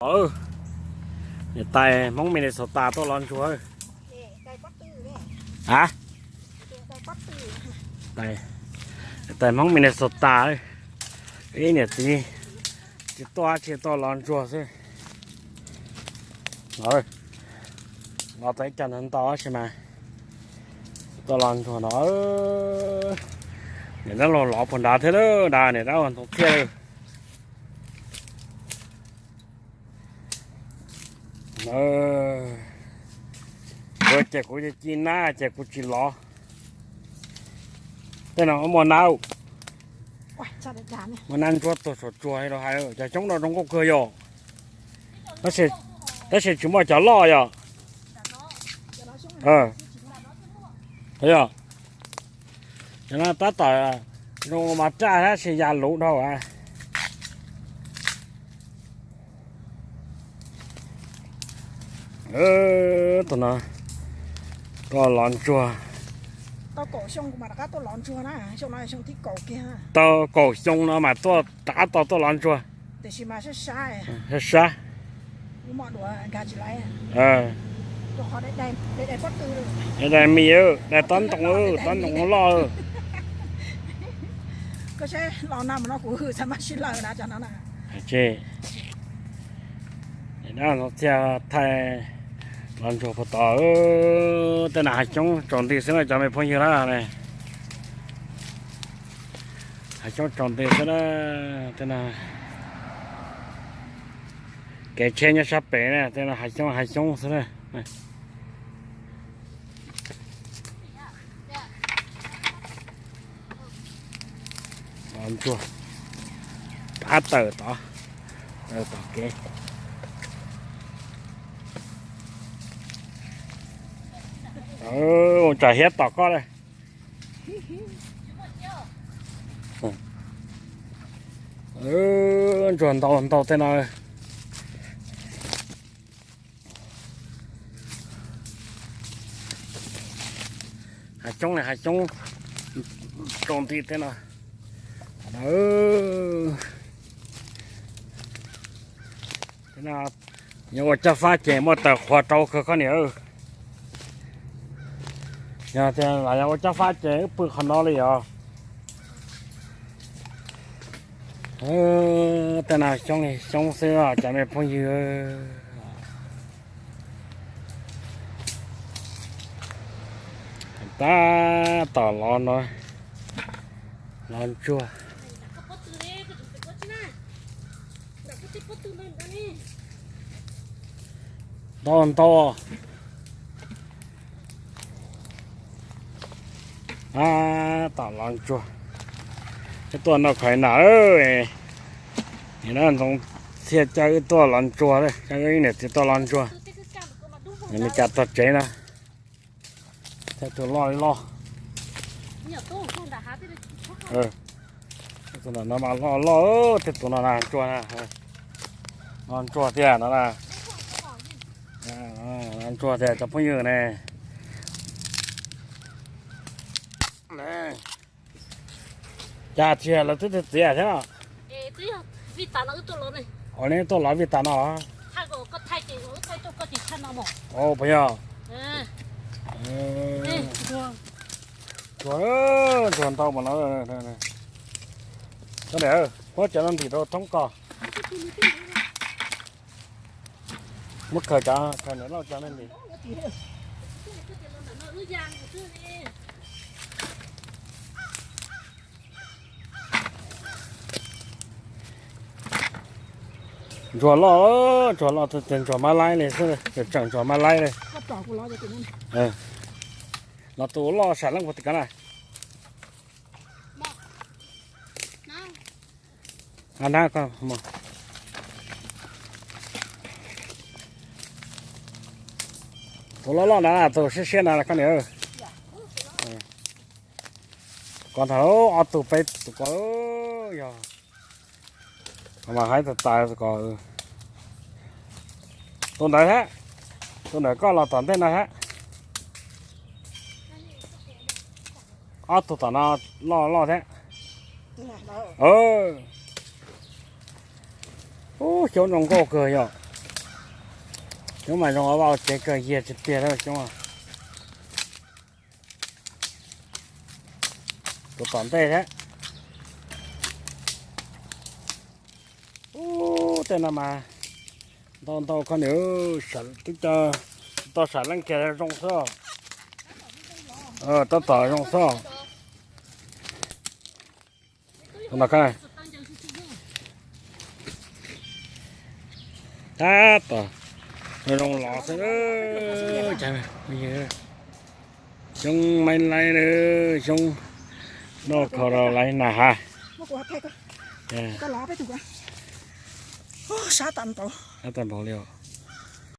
Niam tais Hmoob Minnesota tuaj lov ntsuag. A, tais Hmoob Minnesota, ib niam txiv tsis tuaj dab tsi, tuaj lov ntsuag xwb. Lov tau ib co ntau ntau tab sis mas tuaj lov ntsuag no. Niam dab laug lov puag nrad thiab lawm, niam dab laug ntoo thiaj lawm. Kuv ces kuv ci nab ces kuv tsis lov. Tej no muaj nab, muaj nab ntsuab tuag saum tsuag los hais, cov xyoob no zoo nkauj kawg yom. Tab sis tsis muaj cov loj yom. Yog, cov no tab tom zoo mas raj tab sis ya luv dhau. Tus no tuaj lov ntsuag. Tau kaum xyoo no mas tuaj rov qab tau tuaj lov ntsuag. Sab sab. Dai mis, dai tob ntoo, tob ntoo loj. Txia thaij lov ntsuag puag tod. Tej no hav xyoob tsaus nti xwb na cov me phooj ywg na. Hav xyoob tsaus nti xwb na. Tej no kev tsheb nyob sab pem na, tej no hav xyoob hav xyoob xwb na. Lov ntsuag, pab tawm tod, tawm tom kev. Tsam hiab tom koj. Ntsuag ntau ntau tej no. Hav xyoob ne, hav xyoob tsaus nti tej no. Yog ua caj fab ces muaj taws qhuav rau kawg koj niam. Yog tias los yog ua caj fab ces wb pw qhov no li os. Tej no xyoob xyoob xwb os cov me phooj ywg. Tab tom los no, lov ntsuag ntau ntau. Tab tom lov ntsuag. Wb tuaj noj khoom na. Nim no Ntxoov Txhiaj coj wb tuaj lov ntsuag, coj wb niam txiv tuaj lov ntsuag. Nws cas tog tsev no. Tej tus loj li loj. Tus no mas loj loj, tej tus no na ntsuag na. Lov ntsuag tiag no na. Lov ntsuag tiag cov phooj ywg ne. Cas tsis yog lawv twb txiav thiab no? Ua li tuaj lov vij tas no. Puas yog? Ntsuag, ntsuag ntau mas no. Koj niam, muab cov no ntim rau thoob kos. Muab khaws cov, khaws niam loj cov me ntim. Ntsuag loj, ntsuag loj, ntsuag mab laib li xwb, tseem ntsuag mab laib li. Los tus loj sam leej puag tim ko na. Tus loj loj na, tus siab siab na koj niam. Koj ntag, ob tug peb tus ko yog mas haib tas tas ko. Tus ntawd thiab, tus ntawd koj los tom ntej no thiab. Ob tug tom no loj loj thiab. Ub, xyoob zoo nkauj kawg yom. Xyoob mas zoo ua vaj ua tsev kawg, yiag tiag tiag lawm xyoob. Tus tom ntej thiab. Ub, tej no mas ntau ntau koj niam, twb tau sam leej kiag zoo xwb. Tab tom zoo xwb. Tab tom zoo los xwb. Xyoob maib laib, xyoob noj kho rau laib na ha. Sab tag npaum li os.